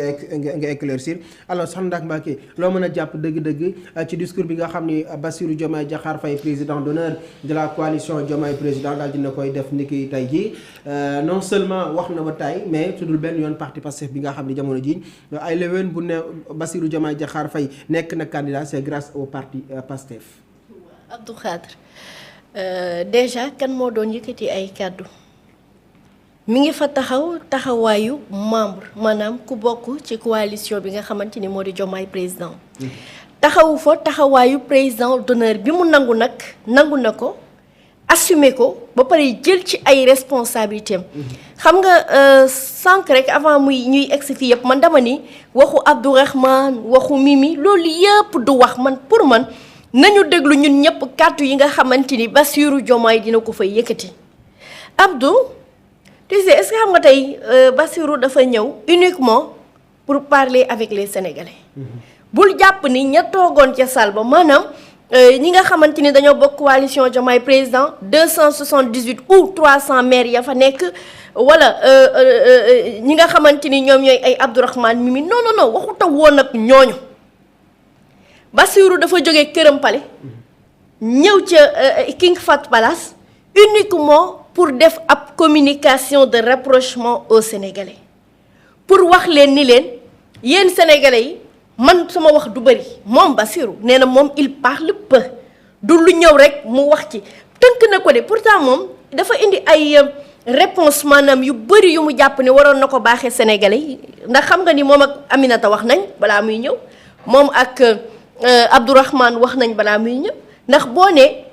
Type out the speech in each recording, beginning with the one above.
nga éclaircir alors sax Ndak Mbacké loo mën a jàpp dëgg-dëgg ci discours bi nga xam ni Bassirou Diomaye Diakhar Faye président d'honneur de la coalition Diomaye président daal dina koy def niki tey jii non seulement wax na ba tey mais tuddul benn yoon parti Pastef bi nga xam ni jamono ji ay léwén bu ne Bassirou Diomaye Diakhar Faye nekk na candidat c'est grâce au parti Pastef. Abdou Khadre déjà kan moo doon yëkkati ay kàddu mi ngi fa taxawaayu membre maanaam ku bokk ci coalition bi nga xamante ni moo di Diomaye président taxawu fa taxawaayu président d'honneur bi mu nangu na ko assumer ko ba pare jël ci ay responsabilités am xam nga sànq rek avant ñuy egsi fii yëpp man dama ni waxu Abdourahmane waxu Mimi loolu yëpp du wax man pour man nañu déglu ñun ñëpp kàddu yi nga xamante ni Bassirou Diomaye dina ko fay yëkkati Abdou. Tu sais, est-ce que xam nga tey Bassirou dafa ñëw uniquement pour parler avec les Sénégalais. bul jàpp ni ña toogoon ca salle ba maanaam ñi nga xamante ni dañoo bokk coalition Diomaye président 278 ou 300 maires ya fa nekk wala ñi nga xamante ni ñoom ñooy ay Abdourahmane Mimi non waxuta woon ak ñooñu Bassirou dafa jógee këram pale ñëw ca King Fahd Palace uniquement pour def ab communication de rapprochement aux Sénégalais pour wax leen ni leen yéen Sénégalais yi man sama wax du bëri moom Bassirou nee na moom il parle peu du lu ñëw rek mu wax ci tënk na ko de pourtant moom dafa indi ay réponse maanaam yu bëri yu mu jàpp ne waroon na ko baaxee Sénégalais yi ndax xam nga ni moom ak Aminata wax nañ balaa muy ñëw moom ak Abdourahmane wax nañ balaa muy ñëw ndax boo ne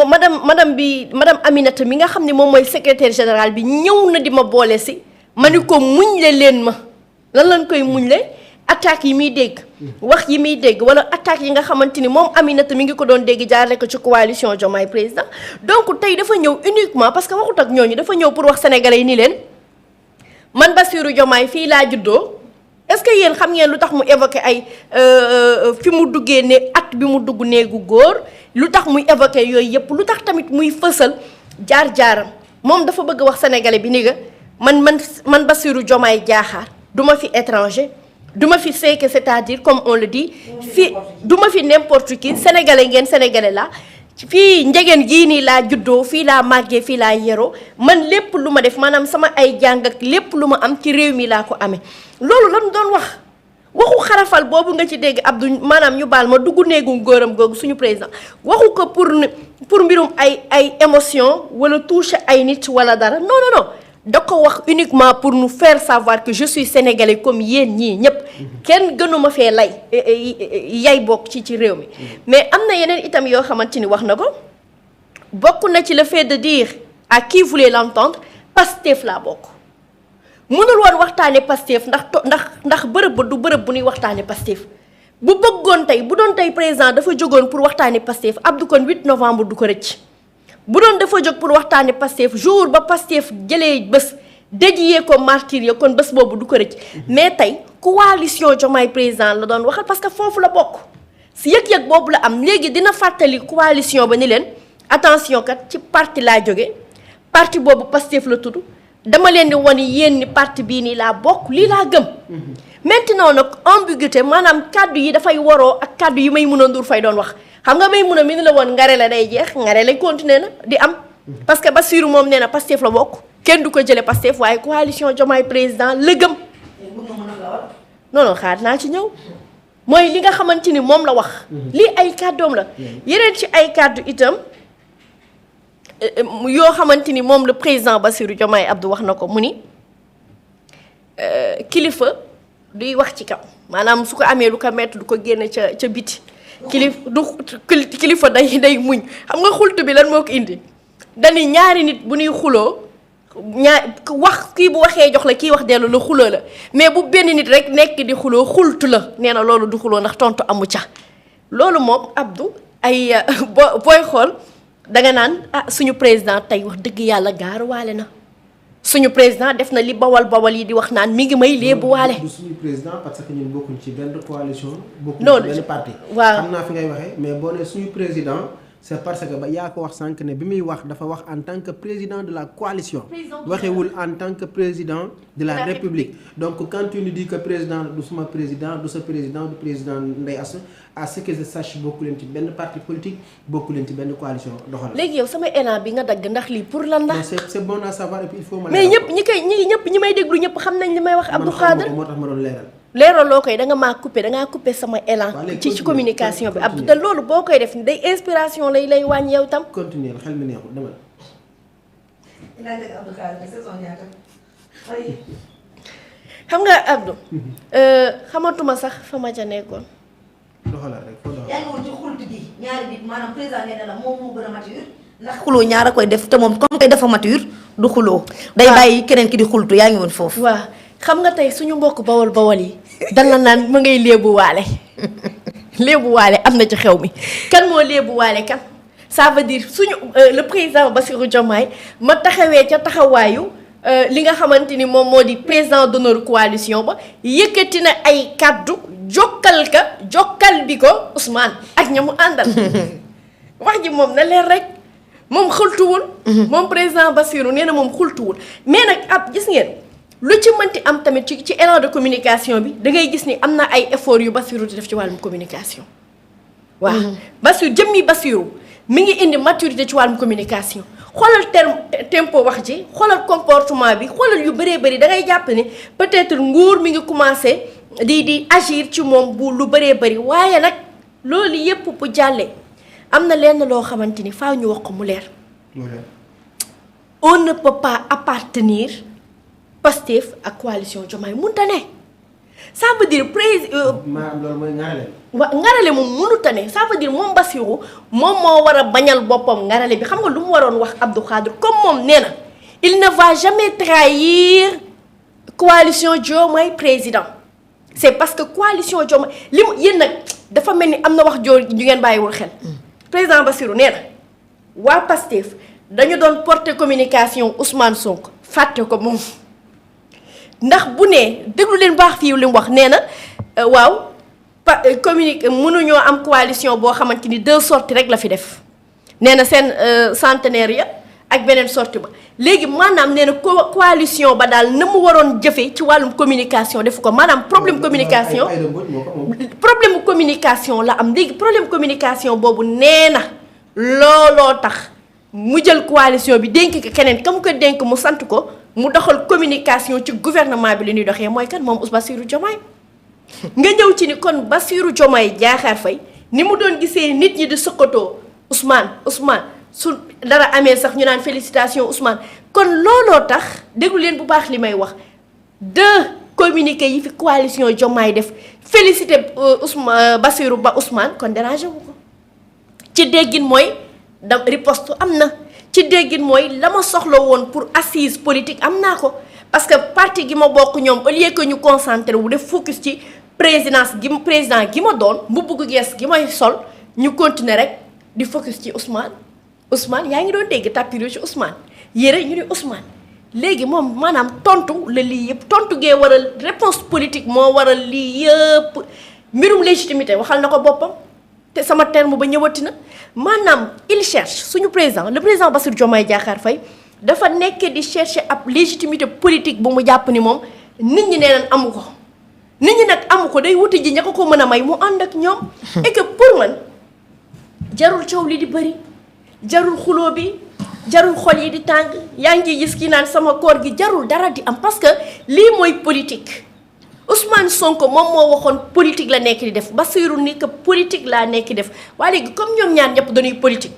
madame Aminata mi nga xam ne moom mooy secrétaire général bi ñëw na di ma boole si ma ni ko muñle leen ma lan lañ koy muñle attaques yi muy dégg wax yi muy dégg wala attaques yi nga xamante ni moom Aminata mi ngi ko doon dégg jaarale ko ci coalition Diomaye président donc tey dafa ñëw uniquement parce que waxut ak ñooñu dafa ñëw pour wax sénégalais yi ni leen man Bassirou Diomaye fii laa juddoo est-ce que yéen xam ngeen lu tax mu évoqué ay fi mu duggee ne at bi mu dugg néegu góor lu tax muy évoqué yooyu yëpp lu tax tamit muy fësal jaar-jaaram moom dafa bëgg wax sénégalais bi ni nga man Bassirou Diomaye Diakhar du ma fi étranger du ma fi fake c'est-à-dire comme on le dit fii du ma fi n'importe qui sénégalais ngeen sénégalais la fii njegeen gii nii laa juddoo fii laa màggee fii laa yeroo man lépp lu ma def maanaam sama ay jàng ak lépp lu ma am ci réew mi laa ko amee loolu lan doon waxu xarafal boobu nga ci dégg Abdou maanaam ñu baal ma dugg néegu góoram googu suñu président waxu ko pour mbirum ay émotion wala toucher ay nit wala dara non da ko wax uniquement pour nous faire savoir que je suis sénégalais comme yéen ñii ñëpp kenn gënuma fee lay yay bokk ci réew mi mais am na yeneen itam yoo xamante ni wax na ko bokk na ci le fait de dire à qui voulait l'entendre Pastef laa bokk mënul woon waxtaane Pastef ndax bërëb ba du bërëb bu ñuy waxtaane Pastef bu bëggoon tey bu doon tey président dafa jógoon pour waxtaane Pastef Abdou kon 8 novembre du ko rëcc bu doon dafa jóg pour waxtaane Pastef jour ba Pastef jëlee bés dédié ko martyr ya kon bés boobu du ko rëcc mais tey coalition Diomaye président la doon waxal parce que foofu la bokk si yëg-yëg boobu la am léegi dina fàttali coalition ba ni leen attention kat ci parti laa jóge parti boobu Pastef la tudd dama leen di wan yéen ni parti bii nii laa bokk lii laa gëm maintenant nag ambiguïté maanaam kàddu yi dafay waroo ak kàddu yi Maïmouna Ndour Faye doon wax xam nga Maïmouna mi ni la woon ngare la day jeex ngare lay continuer na di am parce que Bassirou moom nee na Pastef la bokk kenn du ko jële Pastef waaye coalition Diomaye président la gëm non xaar naa ci ñëw mooy li nga xamante ni moom la wax lii ay kàddoom la yeneen ci ay kàddu itam yoo xamante ni moom le président Bassirou Diomaye Abdou wax na ko mu ni kilifa duy wax ci kaw maanaam su ko amee lu ko metti du ko génne ca biti kilifa day muñ xam nga xultu bi lan moo ko indi dañuy ñaari nit bu ñuy xuloo wax kii bu waxee jox la kii wax dellu la xuloo la mais bu benn nit rek nekk di xuloo xultu la nee na loolu du xuloo ndax tontu amu ca loolu moom Abdou ay booy xool danga naan suñu président tey wax dëgg yàlla gaaruwaale na suñu président def na li bawal yi di wax naan mi ngi may léebuwaale. du suñu président parce que ñun bokkuñ ci benn coalition. non bokkuñ ci benn parti. waaw xam naa fi ngay waxee mais boo nee suñu président c'est parce que ba yaa ko wax sànq ne bi muy wax dafa wax en tant que président de la coalition waxewul en tant que président de la République donc quand tu nous dis que président du suma président du sa président du président Ndeye Astou à ce que je sache bokku leen ci benn parti politique bokku leen ci benn coalition doxal léegi yow sama élan bi nga dagg ndax lii pour lan la c'est bon à savoir et puis il faut ma mais ñëpp ñi may déglu ñëpp xam nañ li may wax Abdou Khadre moo tax ma doon leeral leeraloo koy da nga maa coupé da ngaa coupé sama élan ci communication bi Abdou te loolu boo koy def day inspiration lay wàññi yow tam continuer xel mi neexul dama xam nga Abdou xamatuma sax fa ma ca nekkoon doxalal rek foo doxal yaa ngi woon ci xult gi ñaari nit maanaam président nee na la moom moo gën a mature ndax xuloo ñaar a koy def te moom comme koy dafa mature du xuloo day bàyyi keneen ki di xultu yaa ngi woon foofu waaw xam nga tey suñu mbokk bawol yi dan la naan ma ngay léebu waale léebu waale am na ci xew mi kan moo léebu waale kan ça veut dire suñu le président Bassirou Diomaye ma taxawee ca taxawaayu li nga xamante ni moom moo di président d'honneur coalition ba yëkkati na ay kaddu jokkal bi ko Ousmane ak ña mu àndal wax ji moom na leer rek moom xultuwul moom président Bassirou nee na moom xultuwul mais nag ab gis ngeen lu ci mënti am tamit ci élan de communication bi da ngay gis ni am na ay efforts yu Bassirou di def ci wàllum communication waaw Bassirou jëmmi Bassirou mi ngi indi maturité ci wàllum communication xoolal tempo wax ji xoolal comportement bi xoolal yu bëree bëri da ngay jàpp ni peut-être nguur mi ngi commencé di agir ci moom bu lu bëree bëri waaye nag loolu yépp bu jàllee am na lenn loo xamante ni faaw ñu wax ko mu leer on ne peut pas appartenir Pastef ak coalition Diomaye mënta ne ça veut dire maanaam loolu mooy ngarale ngarale moom mënuta ne ça veut dire moom Bassirou moom moo war a bañal boppam ngarale bi xam nga lu mu waroon wax Abdou Khadre comme moom nee na il ne va jamais trahir coalition Diomaye président c'est parce que coalition Diomaye li mu yéen nag dafa mel ni am na wax joo ju ngeen bàyyiwul xel président Bassirou nee na waa Pastef dañu doon porter communication Ousmane Sonko fàtte ko moom ndax bu nee déglu leen baax fii li mu wax nee na waaw mënuñoo am coalition boo xamante ni 2 sorties rek la fi def nee na seen centenaire ya ak beneen sortie ba léegi maanaam nee na coalition ba daal na mu waroon jëfe ci wàllum communication def ko maanaam problème communication la am léegi problème communication boobu nee na looloo tax mu jël coalition bi dénk ko keneen ka mu ko dénk mu sant ko mu doxal communication ci gouvernement bi li ñuy doxee mooy kan moom Bassirou Diomaye nga ñëw ci ni kon Bassirou Diomaye Diakhar Faye ni mu doon gisee nit ñi di sëkkatoo Ousmane su dara amee sax ñu naan félicitation Ousmane kon looloo tax déglu leen bu baax li may wax 2 communiqués yi fi coalition Diomaye def félicité Bassirou ba Ousmane kon dérangé wu ko ci déggin mooy da riposte am na ci déggin mooy la ma soxla woon pour assise politique am naa ko parce que parti gi ma bokk ñoom au lieu que ñu concentré wu def focus ci président gi ma doon mu bugg gees gi may sol ñu continuer rek di focus ci Ousmane yaa ngi doon dégg tapis ci Ousmane yére ñu ni Ousmane léegi moom maanaam tontu la lii yëpp tontu gee waral réponse politique moo waral lii yëpp mbirum légitimité waxal na ko boppam te sama terme ba ñëwati na maanaam il cherche suñu président le président Bassirou Diomaye Diakhar Faye dafa nekk di chercher ab légitimité politique bu mu jàpp ni moom nit ñi nee nañ amu ko nit ñi nag amu ko day wuti ji ña ko mën a may mu ànd ak ñoom et que pour man jarul coow li di bëri jarul xuloo bi jarul xol yi di tàng yaa ngi gis kii naan sama koor gi jarul dara di am parce que lii mooy politique Ousmane Sonko moom moo waxoon politique la nekk di def Bassirou ni que politique laa nekk di def waaye léegi comme ñoom ñaar ñëpp dañuy politique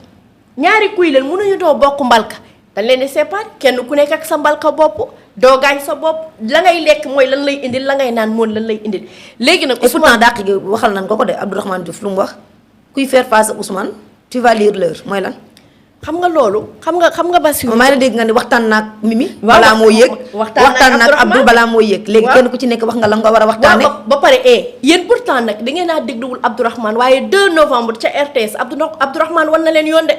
ñaari kuy leen mënuñu doo bokk mbalka dañ leen di séparer kenn ku nekk ak sa mbalka bopp doo gaañ sa bopp la ngay lekk mooy lan lay indil la ngay naan moom lan lay indil léegi nag Ousmane pourtant dàq gi waxal nañ ko de Abdourahmane Diouf lu mu wax kuy faire face à Ousmane tu vas lire l'heure mooy lan xam nga loolu xam nga Bassirou maa ngi la dégg nga ni waxtaan naag Mimi balaa moo yëg waxtaan naag Abdou balaa moo yëg léegi kenn ku ci nekk wax nga la nga war a waxtaane ba pare yéen pourtant nag da ngeen naa dégluwul Abdourahmane waaye 2 novembre ca RTS Abdourahmane wan na leen yoon de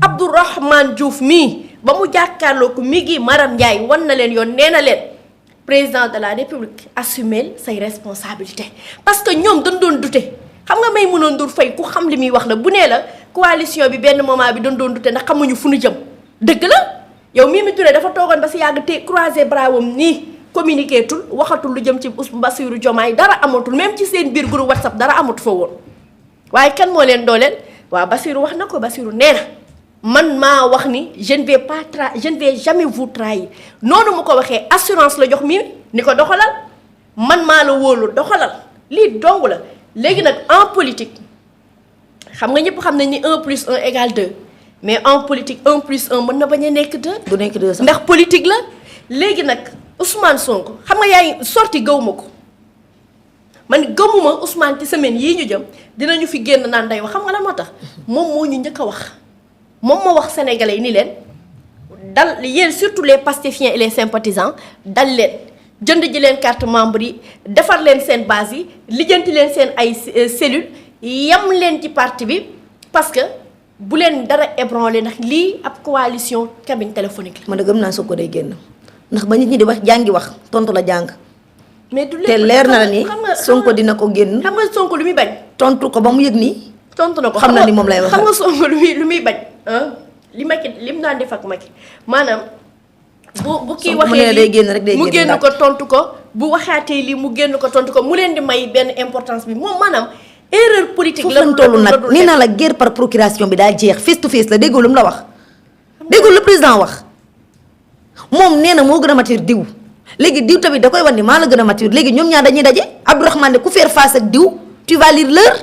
Abdourahmane Diouf mii ba mu jàkkaarloo ko mi ngi Maram Ndiaye wan na leen yoon nee na leen président de la République assumer say responsabilités parce que ñoom dañ doon douter xam nga Maïmouna Ndour Faye ku xam li muy wax la bu nee la coalition bi benn moment bi doon dute ndax xamuñu fu nu jëm dëgg la yow Mimi Touré dafa toogoon ba si yàgg te croiser bras wam nii communiqué tul waxatul lu jëm ci Bassirou Diomaye dara amatul même ci seen biir groupe WhatsApp dara amatu fa woon waaye kan moo leen dooleel waaw Bassirou wax na ko Bassirou nee na man maa wax ni je ne vais jamais vous trahir noonu mu ko waxee assurance la jox Mimi ni ko doxalal man maa la wóolu doxalal lii dong la léegi nag en politique xam nga ñëpp xam nañ ni 1 + 1 = 2 mais en politique 1 + 1 mën na bañ a nekk 2. du nekk 2 sax ndax politique la léegi nag Ousmane Sonko xam nga yaa ngi sorti gëwuma ko man gëmuma Ousmane ci semaine yii ñu jëm dinañu fi génn naan day wax xam nga lan moo tax moom moo ñu njëkk a wax moom moo wax sénégalais yi ni leen dal yéen surtout les pastefiens et les sympathisants dal leen jënd ji leen carte membre yi defar leen seen base yi lijjanti leen seen ay cellules yam leen ci parti bi parce que bu leen dara ébranlé ndax lii ab coalition cabine téléphonique la. man de gëm naa Sonko day génn ndax ba nit ñi di wax jàngi wax tontu la jàng. mais du te leer na la ni Sonko dina ko génn. xam nga Sonko lu muy bañ. tontu ko ba mu yëg nii. tontu na ko xam na ni moom lay wax. xam nga Sonko lu muy bañ. li Macky lim daan def ak Macky maanaam. bu kii waxee day génn rek day génn mu génn ko tontu ko bu waxaatee lii mu génn ko tontu ko mu leen di may benn importance bi moom maanaam erreur politique la. foofu lañ toll nag nee naa la guerre par procuration bi daa jeex face to face la déggoo lu mu la wax. déggoo lu président wax moom nee na moo gën a mature diw léegi diw tamit da koy wan ni maa la gën a mature léegi ñoom ñaar dañuy daje Abdourahmane ne ku faire face ak diw tu vas lire l'heure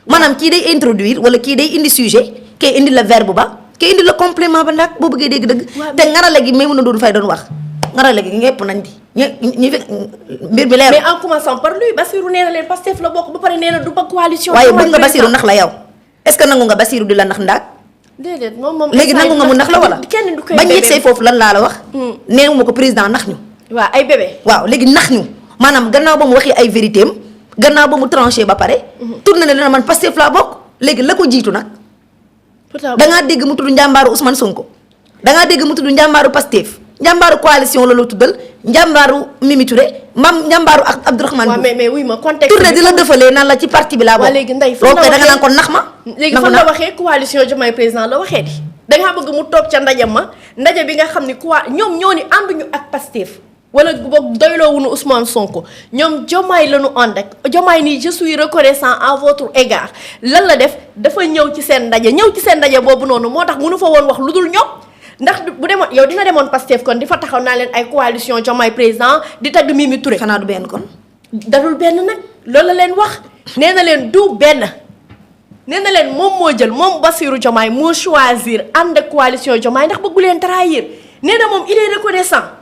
maanaam kii day introduire wala kii day indi sujet kii indi la verbe ba. ke indi la complément ba nag boo bëggee dégg dëgg te ngarale gi may mën a doon fay doon wax ngarale gi ñëpp nañ di ñi fi mbir bi leer mais en commençant par lui Bassirou nee na leen Pastef la bokk ba pare nee na du ba coalition waaye bëgg nga Bassirou nax la yow est-ce que nangu nga Bassirou di la nax ndaag déedéet moom léegi nangu nga mu nax la wala kenn du koy bañ yegsee foofu lan laa la wax neewu ma ko président nax ñu waaw ay bébé waaw léegi nax ñu maanaam gannaaw ba mu waxee ay vérité am gannaaw ba mu tranché ba pare tourné ne dina man Pastef laa bokk léegi la ko jiitu nag dangaa dégg mu tudd njàmbaaru Ousmane Sonko dangaa dégg mu tudd njàmbaaru Pastef njàmbaaru coalition la loo tuddal njàmbaaru Mimi Touré mam njàmbaaru ak Abdourahmane Diouf mais wuy ma contexte tourné di la defalee naan la ci parti bi laa bokk léegi ndey loolu koy da nga naan ko nax ma léegi fan la waxee coalition Diomaye président la waxee di dangaa bëgg mu toog ca ndaje ma ndaje bi nga xam ni ñoom ñoo ni ànduñu ak Pastef wala boog doyloo wuñu Ousmane Sonko ñoom Diomaye la ñu ànd ak Diomaye nii je suis reconnaissant à votre égard lan la def dafa ñëw ci seen ndaje boobu noonu moo tax mënu fa woon wax lu dul ñoom ndax bu demoon yow dina demoon Pastef kon di fa taxaw naa leen ay coalition Diomaye président di tagg Mimi Touré. xanaa du benn kon. dadul benn nag loolu la leen wax nee na leen du benn nee na leen moom moo jël moom Bassirou Diomaye moo choisir ànd ak coalition Diomaye ndax bëggu leen trahir nee na moom il est reconnaissant.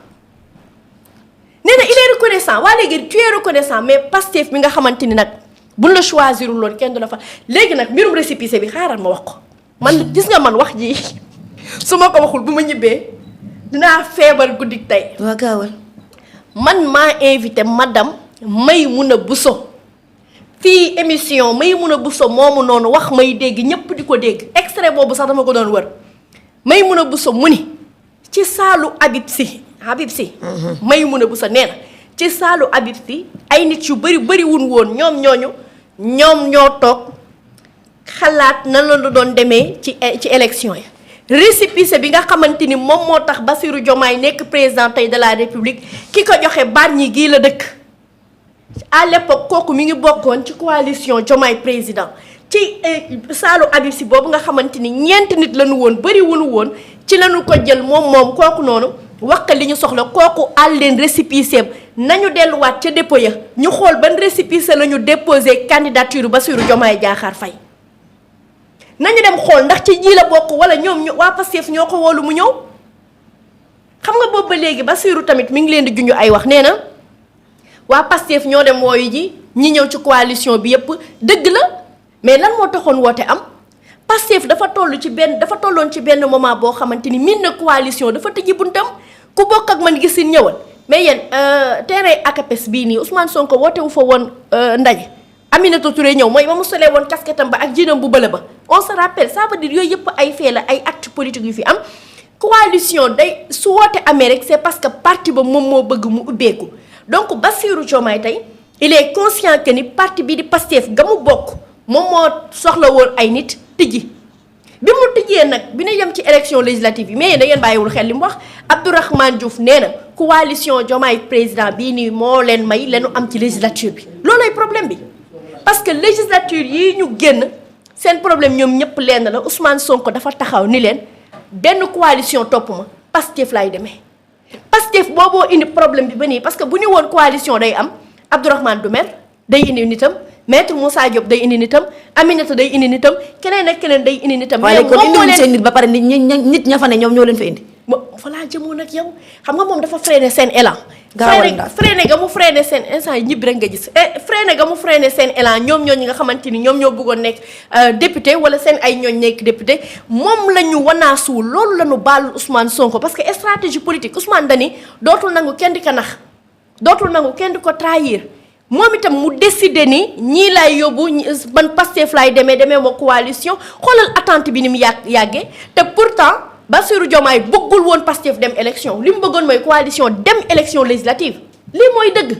nee na il est reconnaissant waa léegi tu es reconnaissant mais Pastef mi nga xamante ni nag buñ la choisir loolu kenn du la fa léegi nag mbirum récépissé bi xaaral ma wax ko man gis nga man wax ji su ma ko waxul bu ma ñibbee dinaa feebar guddik tey. waa gaawal. man maa invité madame Maymouna Bousso fii émission Maymouna Bousso moomu noonu wax may dégg ñëpp di ko dégg extrait boobu sax dama ko doon wër Maymouna Bousso mu ni ci saalu Habib Sy Maymouna Bousso nee na ci saalu Habib Sy ay nit yu bëri woon ñoom ñoo toog xalaat nan la doon demee ci élection yi récépissé bi nga xamante ni moom moo tax Bassirou Diomaye nekk président tey de la République ki ko joxe Bargny gii la dëkk à l'époque kooku mi ngi bokkoon ci coalition Diomaye président ci saalu Habib Sy boobu nga xamante ni ñeent nit lañu woon bëri wuñu woon ci lañu ko jël moom kooku noonu wax li ñu soxla kooku àll leen récépissé nañu delluwaat ca dépôt ya ñu xool ban récépissé la ñu déposé candidature Bassirou Diomaye Diakhar Faye nañu dem xool ndax ci ji la bokk wala ñoom waa Pastef ñoo ko woolu mu ñëw xam nga boobu ba léegi Bassirou tamit mi ngi leen di junj ay wax nee na waa Pastef ñoo dem wooyu ji ñi ñëw ci coalition bi yépp dëgg la mais lan moo taxoon woote am Pastef dafa tolloon ci benn moment boo xamante ni min na coalition dafa tëji buntam ku bokk ak man gisin ñëwal mais yéen terrain ACAPES bii nii Ousmane Sonko woote wu fa woon ndaje Aminata Touré ñëw mooy ba mu solee woon casquette am ba ak jiinam bu bële ba on se rappelle ça veut dire yooyu yëpp ay fait la ay actes politiques yu fi am coalition day su woote amee rek c'est parce que parti ba moom moo bëgg mu ubbeeku donc Bassirou Diomaye tey il est conscient que ni parti bi di Pastef ga mu bokk moom moo soxla woon ay nit tijji bi mu tijjee nag bi ñu yem ci élection législative yi mais da ngeen bàyyiwul xel li mu wax Abdourahmane Diouf nee na coalition Diomaye président bii nii moo leen may leenu am ci législature bi loolay problème bi parce que législature yi ñu génn seen problème ñoom ñëpp lenn la Ousmane Sonko dafa taxaw ni leen benn coalition topp ma Pastef laay demee Pastef booboo indi problème bi ba nii parce que bu ñu woon coalition day am Abdourahmane du maire day indi nitam Maître Moussa Diop day indi nitam Aminata day indi nitam keneen ak keneen day indi nitam. mais moom moo leen seen nit ba pare nit ña fa ne ñoom ñoo leen fa indi. fa laa jëmoon ak yow xam nga moom dafa freiné seen élan. freiné ga mu freiné seen instant yi ñibbi rek nga gis freiné ga mu freiné seen élan ñoom ñi nga xamante ni ñoom ñoo bëggoon nekk député wala seen ay ñooñ nekk député moom la ñu wanaasuwul loolu la ñu baalul Ousmane Sonko parce que stratégie politique Ousmane Dani dootul nangu kenn di ko nax dootul nangu kenn di ko trahir moom itam mu décidé ni ñii laay yóbbu ban Pastef laay demee ma coalition xoolal attente bi ni mu yàggee te pourtant Bassirou Diomaye bëggul woon Pastef dem élection li mu bëggoon mooy coalition dem élection législative lii mooy dëgg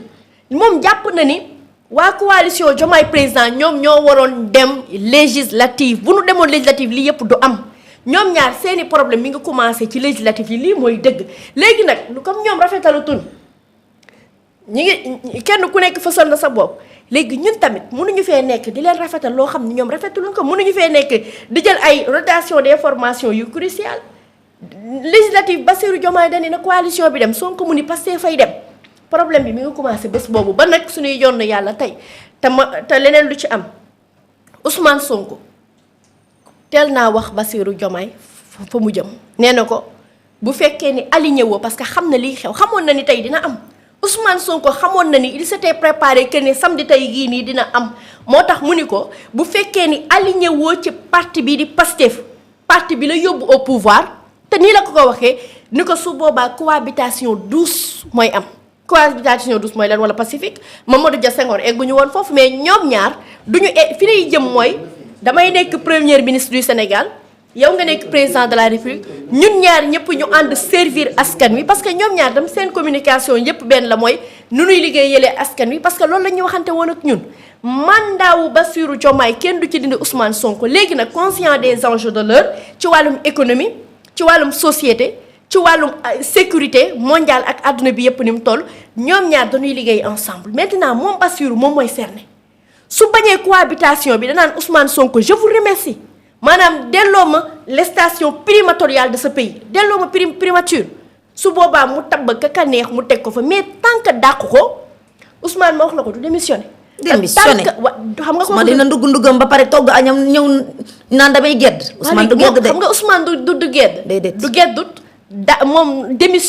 moom jàpp na ni waa coalition Diomaye président ñoom ñoo waroon dem législative bu nu demoon législative lii yëpp du am ñoom ñaar seeni problème mi nga commencé ci législative yi lii mooy dëgg léegi nag comme ñoom rafetalu tun ñi ngi kenn ku nekk fësal na sa bopp léegi ñun tamit mënuñu fee nekk di leen rafetal loo xam ne ñoom rafetaluñ ko mënuñu fee nekk di jël ay rotation d'information yu crucial législative Bassirou Diomaye Dany na coalition bi dem Sonko mu ni Pastef fay dem problème bi mi ngi commencé bés boobu ba nag suñuy yoon yàlla tey te leneen lu ci am Ousmane Sonko teel naa wax Bassirou Diomaye fa mu jëm nee na ko bu fekkee ni aligné woo parce que xam na liy xew xamoon na ni tey dina am Ousmane Sonko xamoon na ni il s'était préparé que ni samedi tey gii nii dina am moo tax mu ni ko bu fekkee ni aligné woo ci parti bi di Pastef parti bi la yóbbu au pouvoir te nii la ko waxee ni ko su boobaa cohabitation douce mooy am cohabitation douce mooy lan wala pacifique Mamadou Dia Senghor egguñu woon foofu mais ñoom ñaar duñu fi lay jëm mooy damay nekk premier ministre du Sénégal yow nga nekk président de la République ñun ñaar ñëpp ñu ànd servir askan wi parce que ñoom ñaar dem seen communication yëpp benn la mooy nu nuy liggéeyalee askan wi parce que loolu la ñuy waxante woon ak ñun mandat wu Bassirou Diomaye kenn du ci dindi Ousmane Sonko léegi nag conscient des enjeux de l'heure ci wàllum économie ci wàllum société ci wàllum sécurité mondiale ak àdduna bi yëpp ni mu toll ñoom ñaar dañuy liggéey ensemble maintenant moom Bassirou moom mooy cerné su bañee cohabitation bi danaan Ousmane Sonko je vous remercie maanaam delloo ma les stations primatoriales de ce pays delloo ma primature su boobaa mu tabb ka neex mu teg ko fa mais tant que dàqu ko Ousmane ma wax la ko du démissionné. démissionné xam nga ko ma dina ndugg ba pare togg añam ñëw naan damay gedd. Ousmane du gedd de xam nga Ousmane du gedd. déedéet du geddut da moom démission.